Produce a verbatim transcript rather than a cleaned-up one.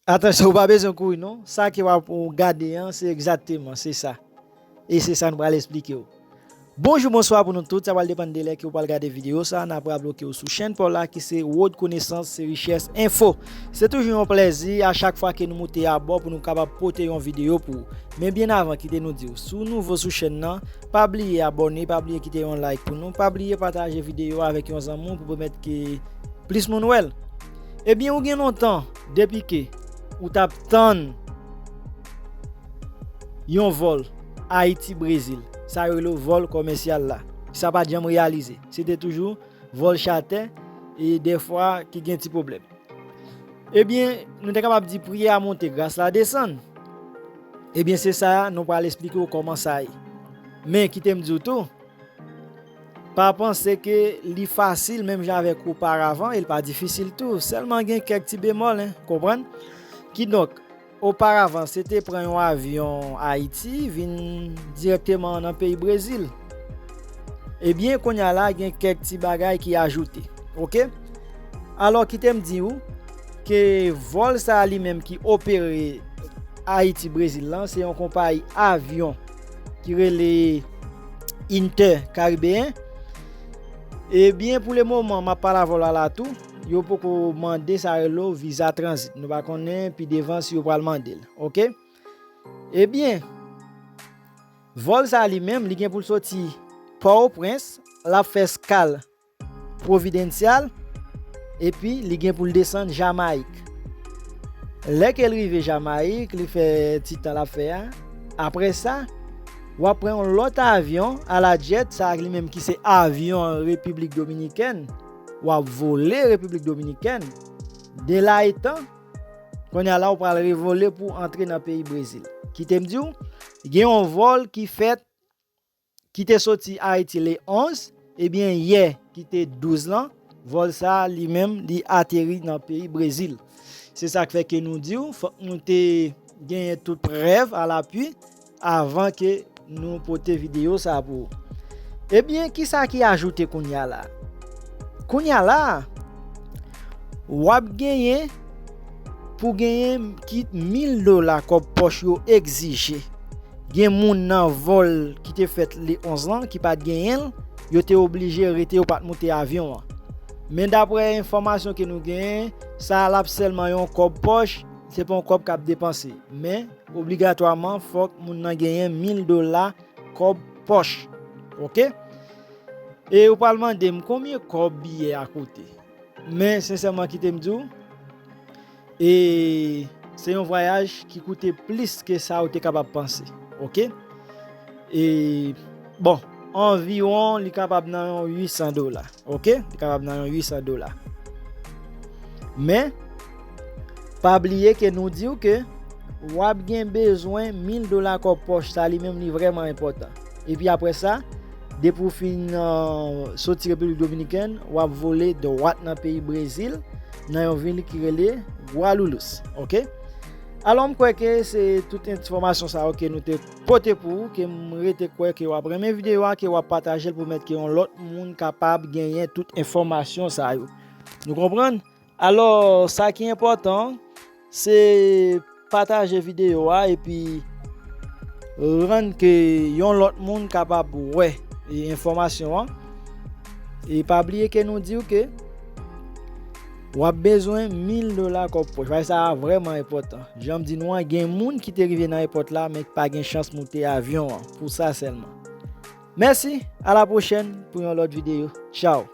Atansyon, ou pa bezwen kouri non. Sa ke w ap gade an, se egzakteman, se sa. E se sa nou pral esplike w. Bonjou, bonswa pou nou tout. Sa pral depann de lè ke w pral gade videyo sa. N ap raple w ke w sou chèn pa w la ki se Wòd Konesans, se Richès Enfo. Se toujou yon plèzi a chak fwa ke nou moute abò pou nou kapab pote yon videyo pou ou. Men byen avan, kite nou di w, si w nouvo sou chèn nan, pa bliye abòne, pa bliye kite yon like pou nou, pa bliye pataje videyo a avèk yon zanmi w pou pèmèt ke plis moun wè l. Ebyen, ou gen lontan depi ke ou t ap tann yon vòl Ayiti-Brezil. Sa yo rele vòl kòmèsyal la. Sa pa t janm reyalize. Se te toujou vòl chatè e dèfwa ki gen ti pwoblèm. Ebyen, nou te kapab di priyè a monte, gras la desann. Ebyen, se sa, nou pral esplike w kòman sa ye. Men, kite m di w tou, pa panse ke li fasil menm jan avèk oparavan, e l pa difisil tou. Sèlman gen kèk ti bemòl, en, konprann? Kidonk, oparavan, se te pran yon avyon Ayiti, vin dirèkteman nan peyi Brezil. Ebyen, kounye a la, gen kèk ti bagay ki ajoute. Oke? Alò, kite m di w ke vòl sa a li menm ki opere Ayiti-Brezil lan, se yon konpayi avyon ki rele Inter Caribbean. Ebyen, pou le moman, m ap pale avè w la la tou, yo poko mande sa rele viza tranzit. Nou pa konnen pi devan si yo pral mande l. Oke? Ebyen, vòl sa li menm, li gen pou l soti Pòtoprens, l ap fè eskal Providencial, epi li gen pou l desann Jamayik. Lè ke l rive Jamayik, li fè ti tan l ap fè a. Apre sa, w ap pran yon lòt avyon, Alajet, sa li menm ki se avyon Repiblik Dominikèn. W ap vole Repiblik Dominikèn. De la etan, kounye a la, w pral revole pou antre nan peyi Brezil. Kite m di w, gen yon vòl ki fèt ki te soti Ayiti le onz, ebyen, yè, ki te douz lan, vòl sa a, li menm, li ateri nan peyi Brezil. Se sa k fè ke nou di w, fòk nou te genyen tout prèv alapui avan ke nou pote videyo sa a pou ou. Ebyen, kisa ki ajoute kounye a la? Kounye a la, w ap genyen pou genyen kit mil dola kòb pòch yo egzije. Gen moun nan vòl ki te fèt le onz lan ki pa t genyen l, yo te oblije rete, yo pa t moute avyon an. Men daprè enfòmasyon ke nou genyen, sa a l ap sèlman yon kòb pòch, se pa yon kòb k ap depanse. Men, obligatwaman, fòk moun nan genyen mil dola kòb pòch. Oke? E ou pral mande m konbyen kòb biyè a koute. Men, sensèman, kite m di w, e se yon vwayaj ki koute plis ke sa ou te kapab panse. Oke? E, bon, anviwon, li kapab nan yon uit san dola. Oke? Li kapab nan yon uit san dola. Men, pa bliye ke nou di w ke w ap gen bezwen mil dola kòb pòch, sa li menm li vrèman enpòtan. Epi apre sa, depi w fin, euh, soti Repiblik Dominikèn, w ap vole dwat nan peyi Brezil, nan yon vil ki rele Guarulhos. Oke? Alò, m kwè ke se tout enfòmasyon sa yo ke nou te pote pou ou, ke m rete kwè ke w ap renmen videyo a, ke w ap pataje l pou mèt ke yon lòt moun kapab genyen tout enfòmasyon sa yo. Nou konprann? Alò, sa ki enpòtan, se pataje videyo a epi rann ke yon lòt moun kapab wè, e, enfòmasyon an. E pa bliye ke nou di w ke w ap bezwen mil dola kòb pòch. Bagay sa a vrèman enpòtan. Jan m di nou an, gen moun ki te rive nan ayewopò la, men ki pa gen chans moute avyon an, pou sa sèlman. Mèsi, a la pwochèn pou yon lòt videyo. Tchaw!